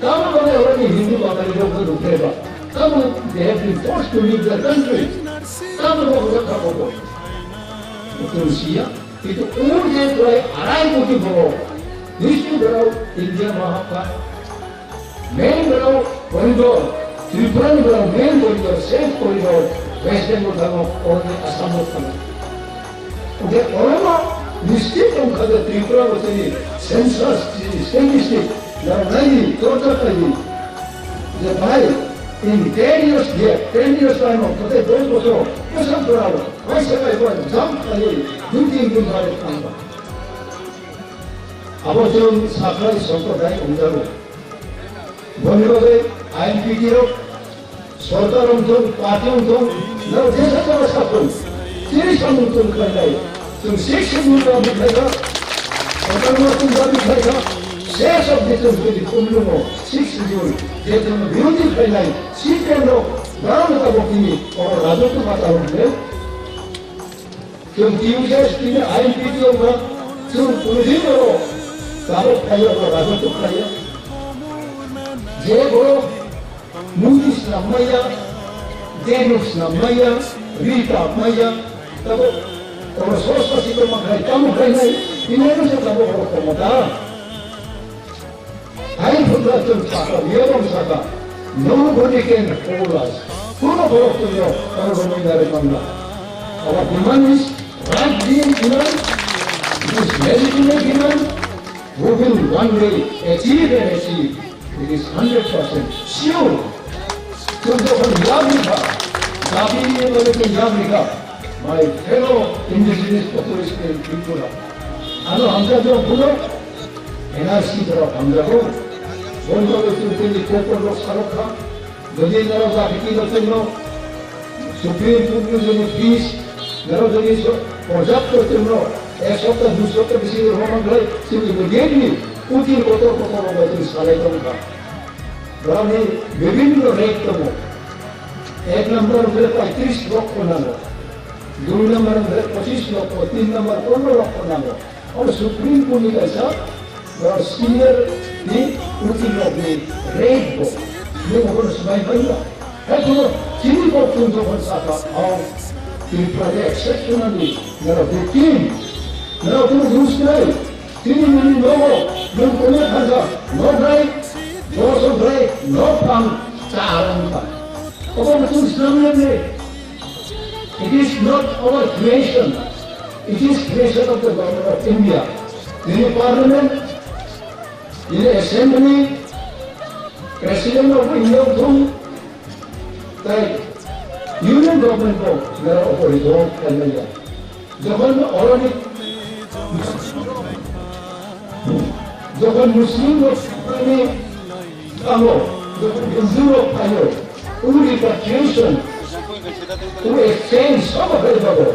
Tamo bole ora ni Hindu Bangali rok ko dukhe ba. Tamo they have been forced to leave their country. Tamo rok ko kha ko. Tu sia. Itu urge koi arai koti borok. Nistu borok India mahapha. Main borok corridor, Tripura ni borok main corridor, safe corridor, West Bengal thango, oroni Assam o thango. Oke, orono nischit wngkha je Tripura bo chini census, chini statistic, nang naidi, torta khlaidi. Je bhai, in ten years gap, ten years time o, kote dos bochor, bwswk borok, kaisa bai bai, jump khlaiwi, dui tin din bai thangba. Abo chwng sakhlai sampradaya wngjago. Boni bagwi I N P T rok, sorkar wngthung, party wngthung, nang jesa jaga sathung, chini samung tong khlainai. Chwng six schedule dabi khlaikha, autonomous dabi khlaikha, six of the twenty kumlungo six schedule, je chwng birodhi khlainai, C P M rok, nang tabok tini, oro rajotw mata rok le. Chwng T U J S tini I N P T o wngkha, chwng purthimbi o tabok phaio, abo rajotw khlaiya. Je borok muitu snam maya, deno snam maya, ri tap maya, tabok oro sosta si tongma khlai, tamo khlainai, tini ano se tabok oro tongma da. Hai phunga chwng sakha, yebong sakha, nobody can hold us. Kuno borok chwngno tangwi narwk manna. Our demand is right being demand, it is legitimate demand, we will one day achieve and achieve. It is hundred percent sure. Chwng jokhon yabrikha, dabi ni bagwi chwng yabrikha, my fellow indigenous population in Tripura. Ano hamjakjak phunuk, N R C borok hamjago. Boni bagwi chwng chini kokborok salok kha. Jodi norok jati kino chwngno Supreme Court ni jodi fees norok jodi so-, porjapto chwngno ek sopta dui sopta bisi rwma manglai, chwng immediately util kotor kotor rok bai chwng salai tong kha. Borokni bibhinno rate tongo. Ek number hwnkhe paitris lokho nango. Dui number hwnkhe pochis lokho, tin number pondro lokho nango. Omo Supreme Court ni kaisa, uh, senior ni util rok ni rate bo. Nung obono swmai manya. Hai kono chini bo chwng jokhon sakha, oh, Tripura de exceptionally, nara victim. Nara kono use khlai. Chini nini nogo, nung kono thangkha, no brai, boso brai, no pang, cha arang kha. Obo chwng swnam ya ne. It is not our creation. It is creation of the Government of India. Nini Parliament, nini Assembly, President of India wngthung, tai Union Government bo nara obo resolve khaimanya. Jokhon oroni, jokhon Muslim rok ni amo, jokhon Hindu rok phaio, who repatriation, who exchange, sobo khai babo.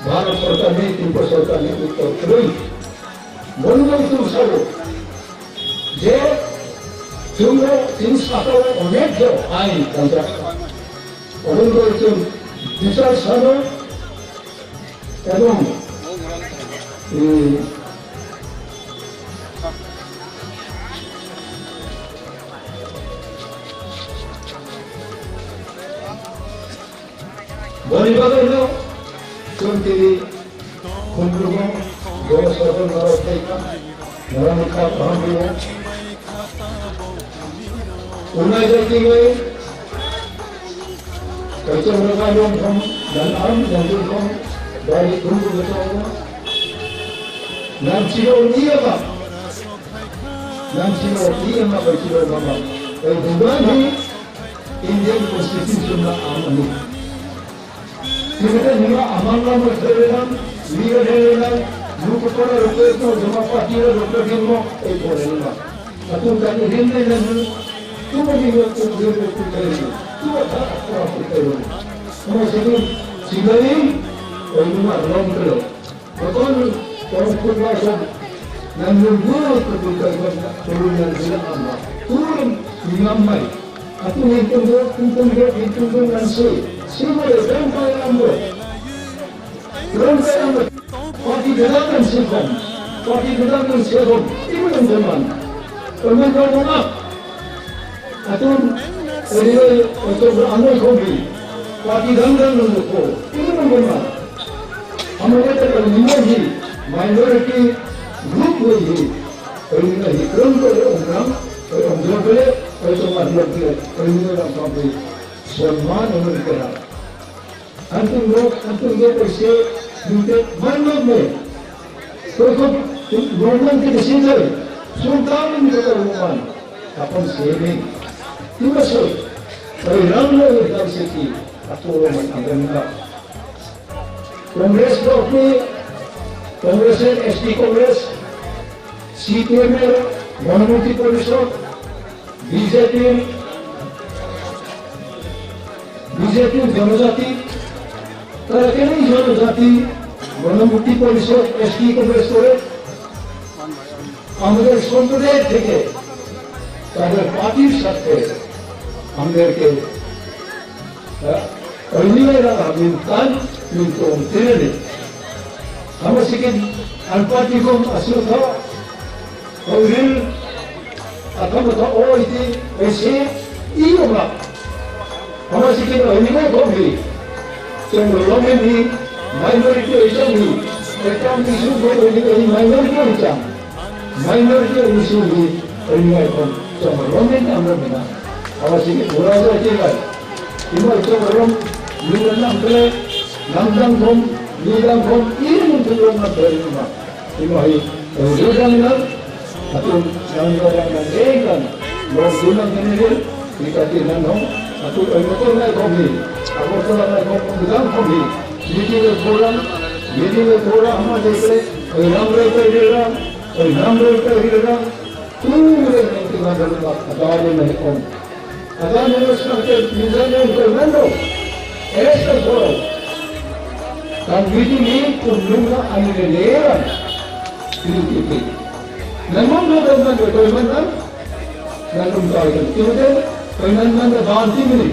Bharat sorkar ni, Tripura sorkar ni uttor kwrwi. Boni bagwi chwng sao je chwngno chini sakao onek je ain kanjak. Oboni bagwi chwng bichar sano, Ebong, eh, boni bagwino chwng tini khumrungo borok sodor norok phaikha, norokni kha kaham rwo. Unai jai tingwi, kaisa unai jai rwng thang, dan ang jai rwng thang, bari khumru bwskango. Nang chiro uni yama, nang chiro uni yama bai chiro mama. Bai bugan hi Indian Constitution na amani. Tibete hima amal lam rwkhe rwnang, liya rwnang, luku pora rwkhe rwnang, joma party rwkhe rwnang, ei pore rwnang. Atung kani rin rwnang, tubo ni yo tu rin rwnang, tubo tha akwa rwnang. Omo sini, sinai, ei numa rong kelo. Betul, orang pun masuk, dan nunggu kebutuhan turun dan tidak amat. Turun, imam mai. Aku hitung dia, hitung dia, hitung dia, dan si. Si boleh, dan kaya ambo. Ron kaya ambo. Pati gedakan si kom. Pati gedakan si kom. Ibu yang teman. Teman kau nak. Atun, eri, eri, eri, eri, eri, eri, pati dang dang nung ko, ini nung ko ma. Amo ya ta ni mo hi, minority group wo hi, eri, eri, krum ko, eri, eri, eri, eri, eri, eri, eri, eri, eri, eri, eri, eri, eri, eri, eri, eri, Antung rok, antung rok bai se, nung te man nok me. Koi kok, nong man te se jai. Sung tam ni ko man. Kapon se ni. Tima so. Oi ram lo ni dam se ki. Ato lo man ang ram ka. Congress rok ni, Congress ni, S T Congress, C P M ni, Monomoti Porishod, B J P, B J P জনজাতি, তারা কেন এই জনজাতি গণমুক্তি পরিষদ, S T Congress করে আমাদের সম্প্রদায় থেকে তাদের পার্টির সাথে আমাদেরকে, আহ, অন্যায় রাখা, মিলতান, মিলতম, তেনে Hama sikin alpati kom aswk tho, o ril, atham tho, o iti, ese, i oma. Hama sikin o ni mo kom hi, cheng lo men hi, minority o chang hi, ekam isu ko o ni minority o chang. Minority issue hi ringai khom chong romni amra bina. Awa sini ura ja ke lai. Ima chong rom ni na nam kle nam dang khom ni dang khom i mun tu rom na ber ma. Ima hi ru dang na atu dang dang dang dang dang. Lo dun dang ni ni ni ka ti nan hom atu ai motor nai khom ni. Agartala nai khom dang khom ni. Meeting e program, meeting e program hama jai kle ram rai kai ram. Oi, nam roi kai ri ram, tu re nai tu na dalu ba, ada le nai om. Ada le nai sangke, nizam nai koi nando. Esta koro. Kan witi ni kun nunga ani le leran. Ini kiti. Namang na dalu na koi man na. Nandum kai kan. Kiti koi man man da ban ti mini.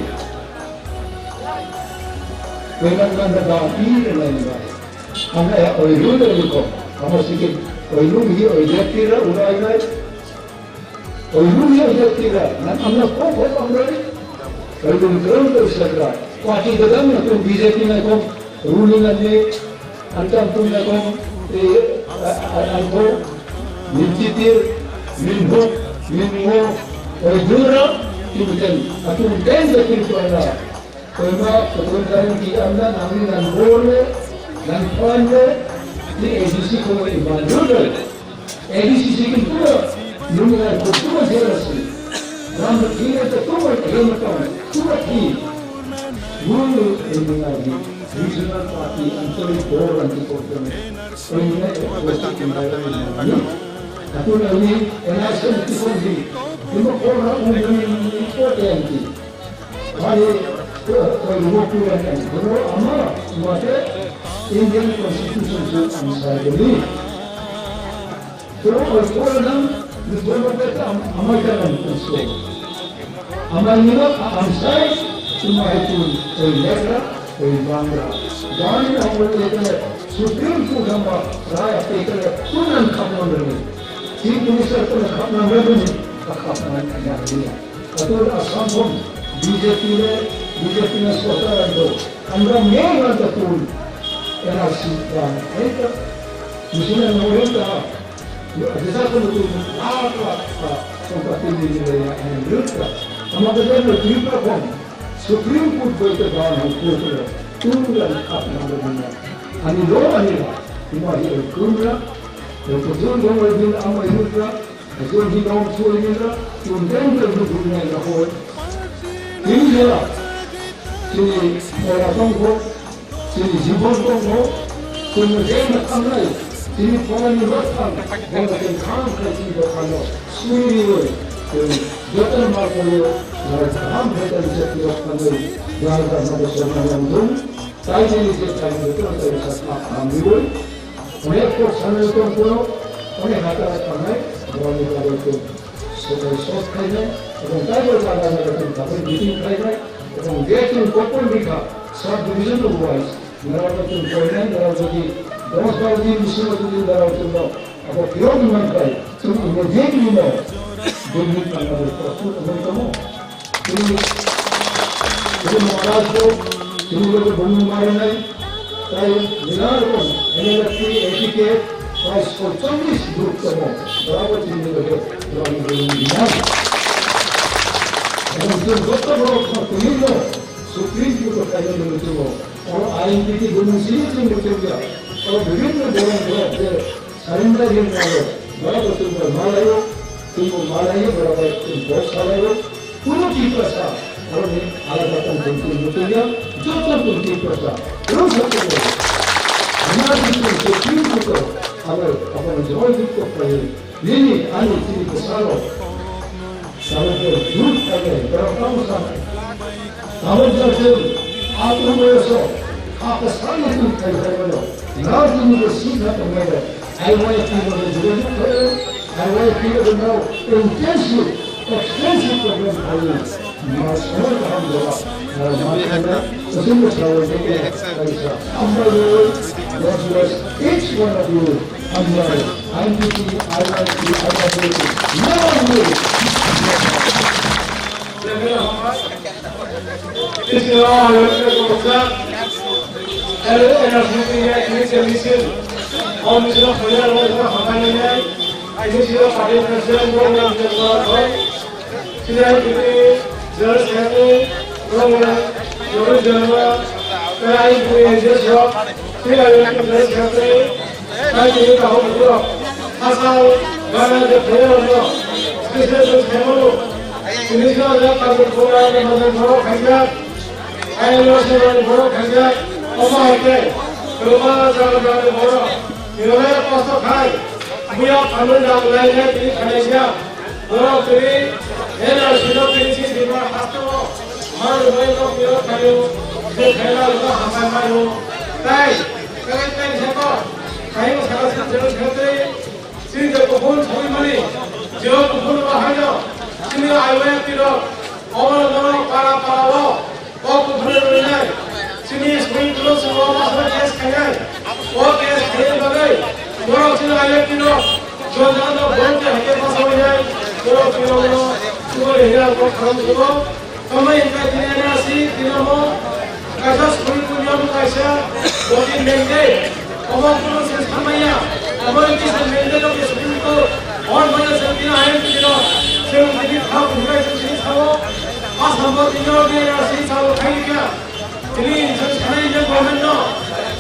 Koi man man da ban ti mini. Ang ai oi lu le lu ko. Amo sikin oi lu hi oi jati ra ura ai nai. Oi lu hi oi jati ra. Nan amna ko ko amroi. Oi lu kron ko sakra. Party gadam na tu B J P na ko ruling ane antam tu na ko e anto mintitir minho minmo oi dura tu ten atu ten de tu na. Koima kotor karin ki amna nangni nan bor le, nan phan le, ni A D C ko iman rudal. A D C sikin kuma, nung nan ko kuma jealousy. Ram thile to kuma thile to kuma thi. Guru nung nan ni regional party anchalik bor nan ki kotor. Koima ko environment nan ni. Aku nan ni enhancement ki kotor. Kuma ko na ung ni ko te anti. Hari, eh, eh, rumo pura kan. Rumo ama, mate Indian Constitution se ang sai ni. Rumo pura nang, rumo pura am, ama kan so. Ama ni ma ang sai, cuma itu, eh, letra. Oi bang ra. Bang ra mo le ke Supreme Court hamba raya pe ke kunan khapna mene. Chief Minister ko khapna mene, khapna mene. Atur Assam hom B J P le, B J P na sorkar ando. Amra main ando tun N R C ban. Eka misina no rinta. Jesa ko tu la la la. Songkati ni ni ya en rinta. Amra de no Tripura hom. Supreme Court bai te ban hong court le tun ga khap na ga na. Ani lo ani la. Ima hi el kun la. El ko tun dong ai din am ai lut la. El ko hi dong su ai din la. Tun den ke lu gun na la ho. Tin la. Chini ora tong ko. Chini jibon tong ko. Chini den na kam lai. Tini phone ni rot thang, bono tini kham khai tini dokhano suri rwi, tini joto ni mal khaio, nara kaham khai tani jati dokhano, nara kaham khai tani jati dokhano, tai tini je tani joto ni tani sakma kaham rwi, onek kok sanai tong kono, onek hata thangnai, boroni bagwi tong. Sokai sot khainai, ebong taibo jaga jaga tong tabuk meeting khainai, ebong je tong kokon bikha, sub division wise, Norok chwng koinai, norok jodi dos bar din bisingo jodi norok chwngno abo phiyok wngmani bai, chwng immediately no Delhi thangnani prostut wngwi tongo. Chini, chini Maharaj bo, chini loge bumung marinai, tai nina rokom N L F T, A T K, prai soicholish group tongo, borok bo chini loge, borok ni bumung nai. Ebong chwng joto borok no tini no Supreme Court o khaina nungwi tongo. Oro I N P T gumung simi chwng bo chwngya. Oro bibhinno borok borok je surrender hinmani borok bo chwngbo malaio, chwngbo malaio, borok bai chwng bo salaio. Kuno Tiprasa oro ni alada tong tong chwng bo chwngya, joto tong Tiprasa. Rung sa chwngbo. Hwnna chwng Supreme Court o abo, abo joy dukho khlaiwi. Nini ani chini bwsarok tabuk je youth khainai, borok tamo sanai. Tabuk je chwng atwng boyoso kha bwsani twi khai phaimano, nang chini bo sikha tongmano. I Y P no bo jora jora khaio, I Y P no bo now intensive, extensive program khaio. Mas kaham kaham jora, ah, mas kaham. Sesungguh selalu ini kaisa. Hambai, God bless each one of you. Hambai, I N P T, I Y P, I W P. Never leave. Hello, hello, hello, hello. Chini I N P T General Secretary, Rongwang, Joru Jama, tei I N P T N G S rok, tei I N P T General Secretary, tei tini kaham borok, Hasao, Gana je phaiyarokno, special thank you. Tini swnamjak Karbi Khulna ni borok khaijak, I L O C ni borok khaijak, omo hai khe kwbangma jaga jaga ni borok, tini kosto khai, buya phalwi rang lai lai tini khaijak. Borok tini N R C no tini si bima hasto o mar bai no piro khayo, je khaina no hamai mayo. Tai, kai kai seko, kai no saka si jero sekte, si je ko phone soi mani, je ko phone ba hayo, sini I Y P ro, awal no para para lo, O kuphre rwinai, chini swimming pool o chwng o masra case khainai. O case khaina bagwi borok chini I F T no jojagano volunteer hai khe bachawi nai. Borok chini omono chubui hwnwi ang kok khalam tongo. Tamni hwnkhe tini N R C tini omo kaisa swimming pool ni omo kaisa body mandate. Omo kunu se samaya, omo kisa mende no kisa kunu ko, hor maya se kina ayam kino, se kini kha kunu se kini sao, asam bo kino kina si sao khai kya. Kini se sanai Indian government no,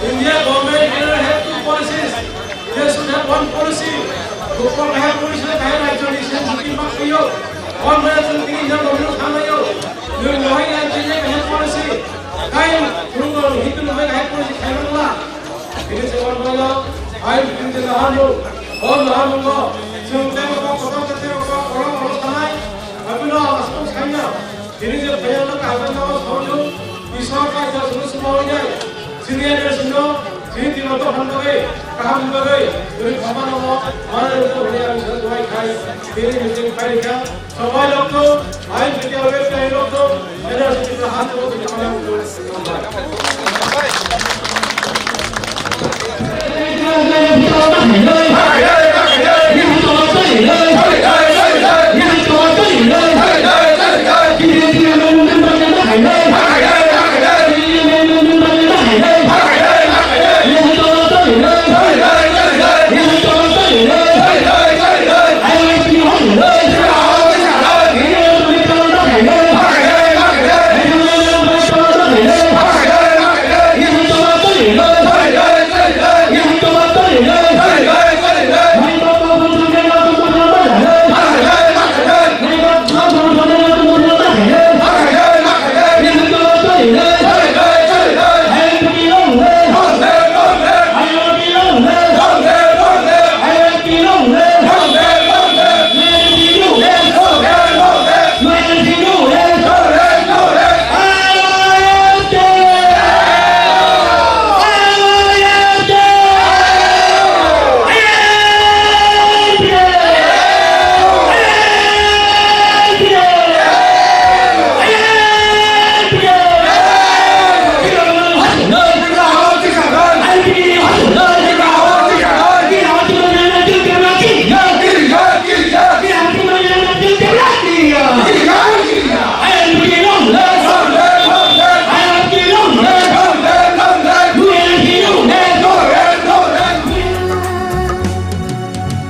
India government cannot have two policies. They should have one policy. Upor kaham policy na kaham rajyo ni se kini mak yo. Hor maya se kini Indian government no samayo. Yung mohai rajyo ni kaham policy. Kaham kunu ko hitu no kaham policy kaham la. Bini se wan boyo, ai bini se naharmung, o naharmungo, chwng tei bo kotor tei tei bo kotor kotor sanai, abino aswk saina, bini se phayano kaham no saoju, Iswar kaisa sunu suma oi nai, chini ene sino, chini tino to hon bagwi, kaham bagwi, bini khama no, mane ruko bini ang sa duai khai, bini meeting khai kha, Sabai rok to, I N P T R website rok to,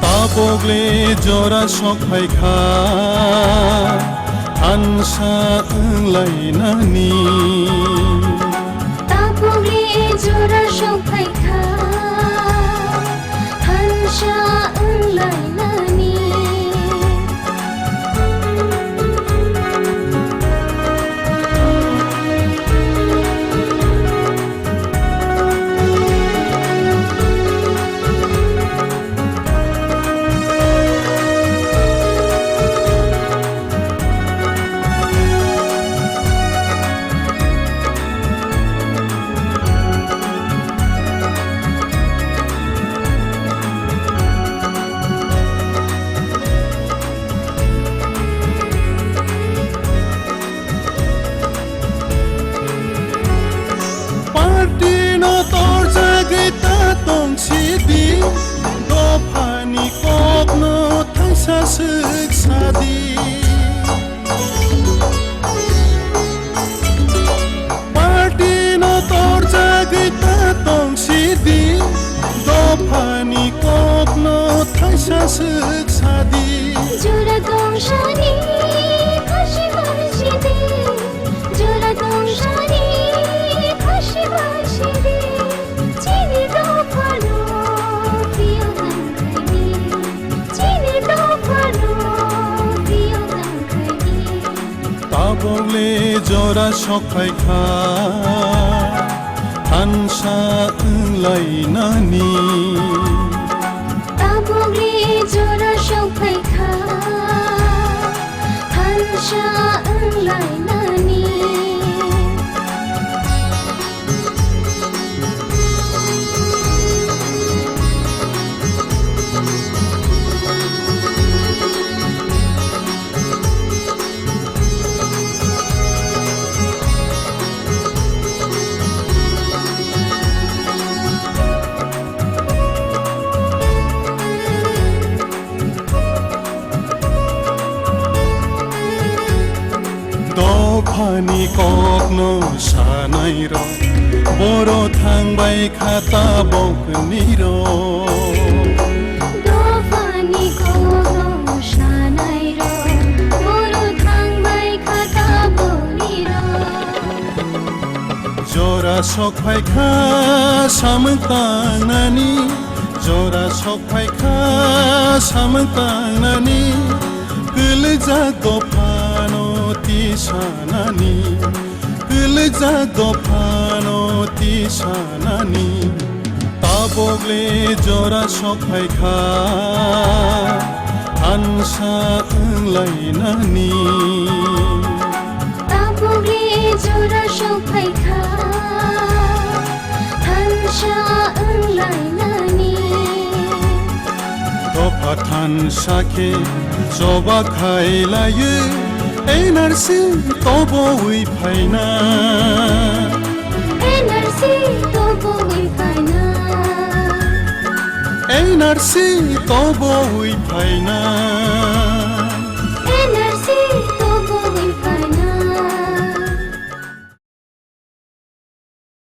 Tabukle jora sok phaikha, thansa wnglainani. Tabukle jora sok phaikha, thansa wnglainani. Party no torjagwi ta tong sidi, dophani kok no thaisa swk sadi. Party no torjagwi ta tong sidi, dophani kok no thaisa swk sadi. Jora tong sani khasi bai sidi, jora tong sani khasi bai sidi. Chini dophano phiyok nang khaidi, chini dophano phiyok nang khaidi. Tabukle jora sok phaikha, thansa wnglainani. Tabukle jora sok phaikha, thansa wnglainani. Dophani kokno sanairok, boro thangbai kha taboknirok. Dophani kokno sanairok, boro thangbai kha taboknirok. Jora sok phaikha samung tangnani, jora sok phaikha samung tangnani, kwlwijak dophano tisanani, kwlwijak dophano tisanani. Tabokle jora sok phaikha, thansa wnglainani. Tabokle jora sok phaikha, thansa wnglainani. Dopha thansa khe choba khailaiwi, N R C tobowi phaina. N R C tobowi phaina. N R C tobowi phaina.